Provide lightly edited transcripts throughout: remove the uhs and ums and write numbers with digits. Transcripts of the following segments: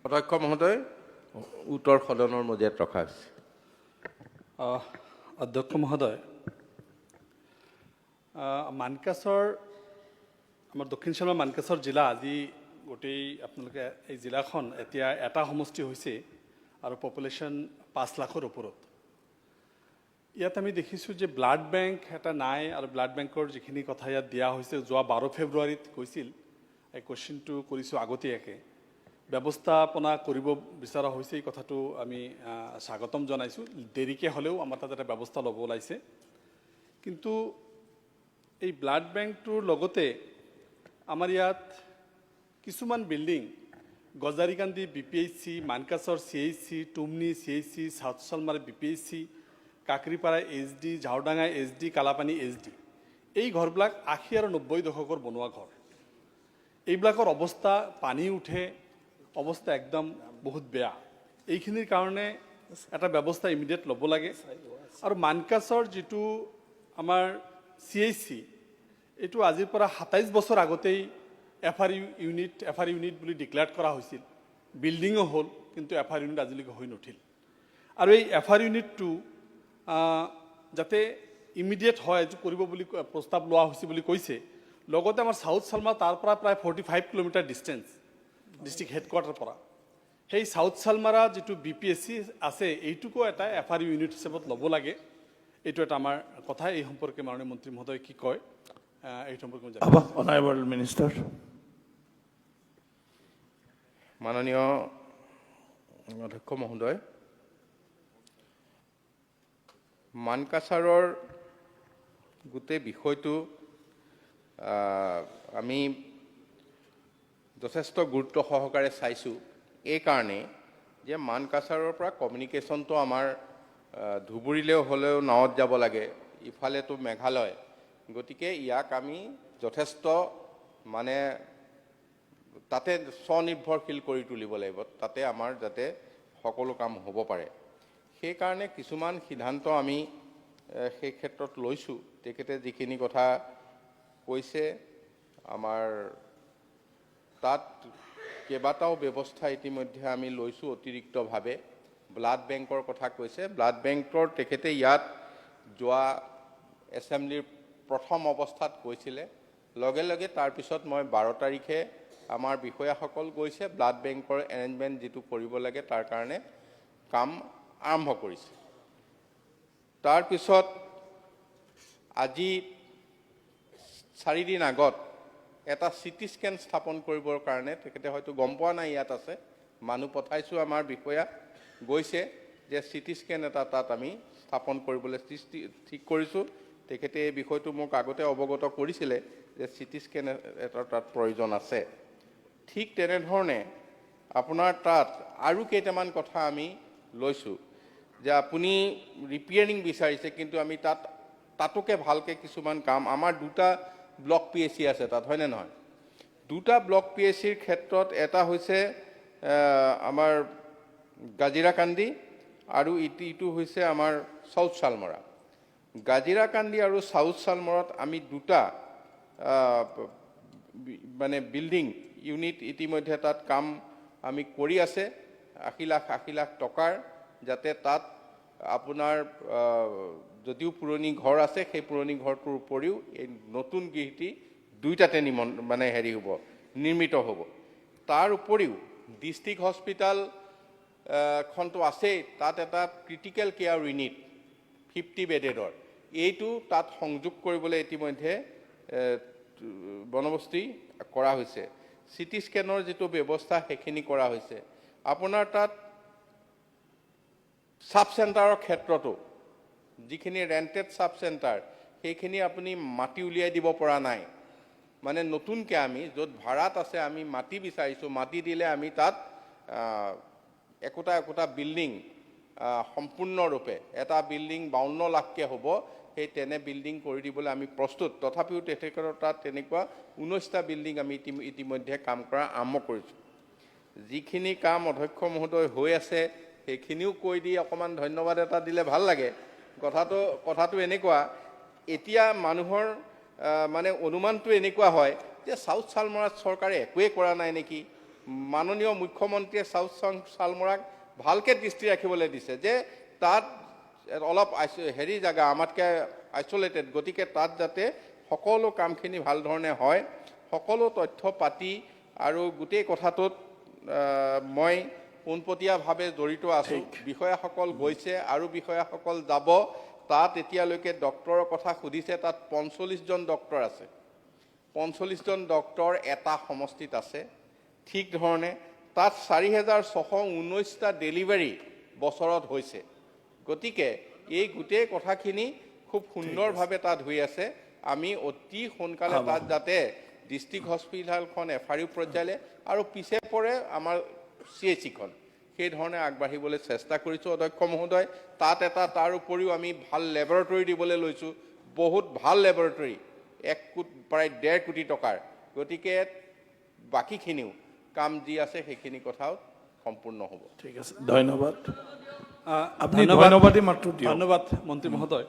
অধ্যক্ষ মহোদয়, উত্তৰ সদনৰ মজিয়াত ৰখা হৈছে। অধ্যক্ষ মহোদয়, মানকাচৰ, আমাৰ দক্ষিণ শালমাৰা মানকাচৰ জিলা, আজি গোটেই আপোনালোকে এই জিলাখন এতিয়া এটা সমষ্টি হৈছে আৰু পপুলেশ্যন 5 লাখৰ ওপৰত। ইয়াত আমি দেখিছোঁ যে ব্লাড বেংক এটা নাই আৰু ব্লাড বেংকৰ যিখিনি কথা ইয়াত দিয়া হৈছে, যোৱা 12 ফেব্ৰুৱাৰীত কৈছিল। এই কুৱেশ্যনটো কৰিছোঁ আগতীয়াকৈ। ব্যৱস্থাপনা কৰিব বিচৰা হৈছে, এই কথাটো আমি স্বাগতম জনাইছোঁ। দেৰিকৈ হ'লেও আমাৰ তাত এটা ব্যৱস্থা ল'ব ওলাইছে। কিন্তু এই ব্লাড বেংকটোৰ লগতে আমাৰ ইয়াত কিছুমান building, Gajarikandi BPHC, Mankachar CHC, Tumni CHC, south Salmara BPHC, Kakripara HD, Jhaodanga HD, Kalapani HD, এই ঘৰবিলাক 80 আৰু 90 দশকৰ বনোৱা ঘৰ। এইবিলাকৰ অৱস্থা, পানী উঠে, অৱস্থা একদম বহুত বেয়া। এইখিনিৰ কাৰণে এটা ব্যৱস্থা ইমিডিয়েট ল'ব লাগে। আৰু মানকাচৰ যিটো আমাৰ চিএইচচি, এইটো আজিৰ পৰা 27 বছৰ আগতেই এফ আৰ ইউনিট বুলি ডিক্লেয়াৰ কৰা হৈছিল। বিল্ডিঙো হ'ল, কিন্তু এফ আৰ ইউনিট আজিলৈকে হৈ নুঠিল। আৰু এই এফ আৰ ইউনিটটো যাতে ইমিডিয়েট হয়, এইটো কৰিব বুলি প্ৰস্তাৱ লোৱা হৈছে বুলি কৈছে। লগতে আমাৰ চাউথ শালমাৰা তাৰ পৰা প্ৰায় 45 কিলোমিটাৰ ডিষ্টেঞ্চ ডিষ্ট্ৰিক্ট হেডকোৱাৰ্টাৰ পৰা। সেই চাউথ শালমাৰা যিটো বিপিএইচচি আছে, এইটোকো এটা এফ আৰ ইউনিট হিচাপত ল'ব লাগে। এইটো এটা আমাৰ কথা। এই সম্পৰ্কে মাননীয় মন্ত্ৰী মহোদয় কি কয়, এই সম্পৰ্কে মই জানিব Honorable Minister. মাননীয় অধ্যক্ষ মহোদয়, মানকাছাৰৰ গোটেই বিষয়টো আমি যথেষ্ট গুৰুত্ব সহকাৰে চাইছোঁ, এইকাৰণেই যে মানকাছাৰৰ পৰা কমিউনিকেশ্যনটো আমাৰ ধুবুৰীলৈ হ'লেও নাৱত যাব লাগে, ইফালেতো মেঘালয়। গতিকে ইয়াক আমি যথেষ্ট মানে তাতে স্বনিৰ্ভৰশীল কৰি তুলিব লাগিব, তাতে আমাৰ যাতে সকলো কাম হ'ব পাৰে। সেইকাৰণে কিছুমান সিদ্ধান্ত আমি সেই ক্ষেত্ৰত লৈছোঁ। তেখেতে যিখিনি কথা কৈছে, আমাৰ তাত কেইবাটাও ব্যৱস্থা ইতিমধ্যে আমি লৈছোঁ। অতিৰিক্তভাৱে ব্লাড বেংকৰ কথা কৈছে। ব্লাড বেংকৰ তেখেতে ইয়াত যোৱা এছেম্বলিৰ প্ৰথম অৱস্থাত কৈছিলে। লগে লগে তাৰপিছত মই 12 তাৰিখে আমাৰ বিষয়াসকল গৈছে, ব্লাড বেংকৰ এৰেঞ্জমেণ্ট যিটো কৰিব লাগে তাৰ কাৰণে কাম আৰম্ভ কৰিছে। তাৰপিছত আজি 4 দিন আগত এটা চিটি স্কেন স্থাপন কৰিবৰ কাৰণে, তেখেতে হয়তো গম পোৱা নাই ইয়াত আছে, মানুহ পঠাইছোঁ, আমাৰ বিষয়া গৈছে যে চিটি স্কেন এটা তাত আমি স্থাপন কৰিবলৈ সৃষ্টি ঠিক কৰিছোঁ। তেখেতে এই বিষয়টো মোক আগতে অৱগত কৰিছিলে যে চিটি স্কেন এটা তাত প্ৰয়োজন আছে। ঠিক তেনেধৰণে আপোনাৰ তাত আৰু কেইটামান কথা আমি লৈছোঁ যে আপুনি ৰিপেয়াৰিং বিচাৰিছে, কিন্তু আমি তাত তাতোকে ভালকৈ কিছুমান কাম, আমাৰ দুটা ব্লক পিএইচচি আছে তাত, হয়নে নহয়? দুটা ব্লক পিএইচচিৰ ক্ষেত্ৰত এটা হৈছে আমাৰ গাজিৰাকান্দি আৰু ইটো হৈছে আমাৰ চাউথ শালমৰা। গাজিৰাকান্দি আৰু চাউথ শালমৰাত আমি দুটা মানে বিল্ডিং ইউনিট ইতিমধ্যে তাত কাম আমি কৰি আছে, 80 লাখ 80 লাখ টকাৰ, যাতে তাত আপোনাৰ যদিও পুৰণি ঘৰ আছে, সেই পুৰণি ঘৰটোৰ উপৰিও এই নতুন গৃহটি দুইটাতে নিমন মানে হেৰি হ'ব, নিৰ্মিত হ'ব। তাৰ উপৰিও ডিষ্ট্ৰিক্ট হস্পিটেল খনটো আছেই, তাত এটা ক্ৰিটিকেল কেয়াৰ ইউনিট 50 বেডেডৰ, এইটো তাত সংযোগ কৰিবলৈ ইতিমধ্যে বন্দবস্তি কৰা হৈছে। চিটি স্কেনৰ যিটো ব্যৱস্থা, সেইখিনি কৰা হৈছে। আপোনাৰ তাত ছাব চেণ্টাৰৰ ক্ষেত্ৰতো যিখিনি ৰেণ্টেড ছাব চেণ্টাৰ, সেইখিনি আপুনি মাটি উলিয়াই দিব পৰা নাই। মানে নতুনকৈ আমি য'ত ভাড়াত আছে, আমি মাটি বিচাৰিছোঁ। মাটি দিলে আমি তাত একোটা একোটা বিল্ডিং সম্পূৰ্ণৰূপে, এটা বিল্ডিং 52 লাখকৈ হ'ব, সেই তেনে বিল্ডিং কৰি দিবলৈ আমি প্ৰস্তুত। তথাপিও তেখেতৰ তাত তেনেকুৱা 19টা বিল্ডিং আমি ইতিমধ্যে কাম কৰা আৰম্ভ কৰিছোঁ। যিখিনি কাম অধ্যক্ষ মহোদয় হৈ আছে, সেইখিনিও কৈ দি অকণমান ধন্যবাদ এটা দিলে ভাল লাগে। কথাটো এনেকুৱা, এতিয়া মানুহৰ মানে অনুমানটো এনেকুৱা হয় যে চাউথ শালমৰাত চৰকাৰে একোৱেই কৰা নাই নেকি। মাননীয় মুখ্যমন্ত্ৰীয়ে চাউথ শালমৰাক ভালকৈ দৃষ্টি ৰাখিবলৈ দিছে যে তাত অলপ হেৰি জেগা, আমাতকৈ আইচলেটেড, গতিকে তাত যাতে সকলো কামখিনি ভাল ধৰণে হয়। সকলো তথ্য পাতি আৰু গোটেই কথাটোত মই পোনপটীয়াভাৱে জড়িত আছোঁ। বিষয়াসকল গৈছে আৰু বিষয়াসকল যাব। তাত এতিয়ালৈকে ডক্তৰৰ কথা সুধিছে, তাত 45জন ডক্তৰ আছে। 45জন ডক্তৰ এটা সমষ্টিত আছে। ঠিক ধৰণে তাত 4619টা ডেলিভাৰী বছৰত হৈছে। গতিকে এই গোটেই কথাখিনি খুব সুন্দৰভাৱে তাত হৈ আছে। আমি অতি সোনকালে তাত যাতে ডিষ্ট্ৰিক্ট হস্পিটেলখন এফআৰইউ পৰ্যায়লৈ আৰু পিছে পৰে আমাৰ চিএইচচিখন, সেই ধৰণে আগবাঢ়িবলৈ চেষ্টা কৰিছোঁ, অধ্যক্ষ মহোদয়। তাত এটা তাৰ উপৰিও আমি ভাল লেবৰেটৰী দিবলৈ লৈছোঁ, বহুত ভাল লেবৰেটৰী, 1 কোটি, প্ৰায় 1.5 কোটি টকাৰ। গতিকে বাকীখিনিও কাম যি আছে, সেইখিনি কথাও সম্পূৰ্ণ হ'ব। ঠিক আছে, ধন্যবাদ। আপুনি ধন্যবাদ। ধন্যবাদী মাতটো দিয়ক। ধন্যবাদ মন্ত্ৰী মহোদয়।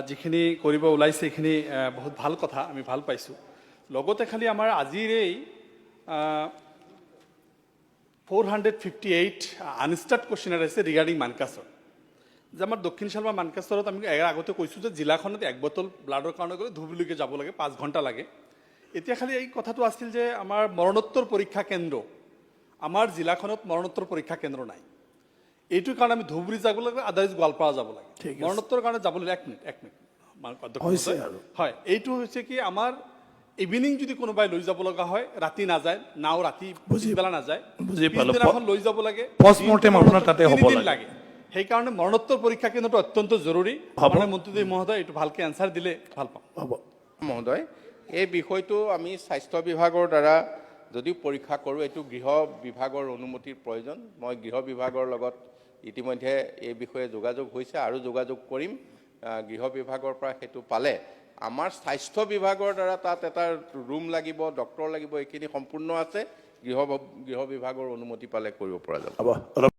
যিখিনি কৰিব ওলাইছে, সেইখিনি বহুত ভাল কথা, আমি ভাল পাইছোঁ। লগতে খালি আমাৰ আজিৰ এই 458 unanswered question আছে ৰিগাৰ্ডিং মানকাছৰ, যে আমাৰ দক্ষিণ শালমৰা মানকাছৰত আমি ইয়াৰ আগতে কৈছোঁ যে জিলাখনত এক বটল ব্লাডৰ কাৰণে গ'লে ধুবুৰীলৈকে যাব লাগে, 5 ঘণ্টা লাগে। এতিয়া খালি এই কথাটো আছিল যে আমাৰ মৰণোত্তৰ পৰীক্ষা কেন্দ্ৰ, আমাৰ জিলাখনত মৰণোত্তৰ পৰীক্ষা কেন্দ্ৰ নাই। এইটোৰ কাৰণে আমি ধুবুৰী যাব লাগে, আদাৰৱাইজ গোৱালপাৰা যাব লাগে। ঠিক আছে। মৰণোত্তৰ কাৰণে যাবলৈ, এক মিনিট, এক মিনিট, অধ্যক্ষ হৈছে মহোদয়। আৰু। হয়, এইটো হৈছে কি, আমাৰ ইভিনিং যদি কোনোবাই লৈ যাব লগা হয়, ৰাতি নাযায়, নাও ৰাতি পিছবেলা নাযায়। বুজি পালো। পিছদিনাখন লৈ যাব লাগে। Postmortem আপোনাৰ তাতে হ'ব তিনিদিন লাগে। লাগে। সেইকাৰণে মৰণোত্তৰ পৰীক্ষা কেন্দ্ৰটো অত্যন্ত জৰুৰী। হ'ব। মানে মন্ত্ৰী মহোদয়, এইটো ভালকে এনচাৰ দিলে ভাল পাম। হ'ব। মহোদয়, এই বিষয়টো আমি স্বাস্থ্য বিভাগৰ দ্বাৰা যদিও পৰীক্ষা কৰোঁ, এইটো গৃহ বিভাগৰ অনুমতিৰ প্ৰয়োজন। মই গৃহ বিভাগৰ লগত ইতিমধ্যে এই বিষয়ে যোগাযোগ হৈছে আৰু যোগাযোগ কৰিম। গৃহ বিভাগৰ পৰা সেইটো পালে আমাৰ স্বাস্থ্য বিভাগৰ দ্বাৰা তাত এটা ৰুম লাগিব, ডক্তৰ লাগিব, এইখিনি সম্পূৰ্ণ আছে। গৃহ বিভাগৰ অনুমতি পালে কৰিব পৰা যাব। হ'ব, অলপ।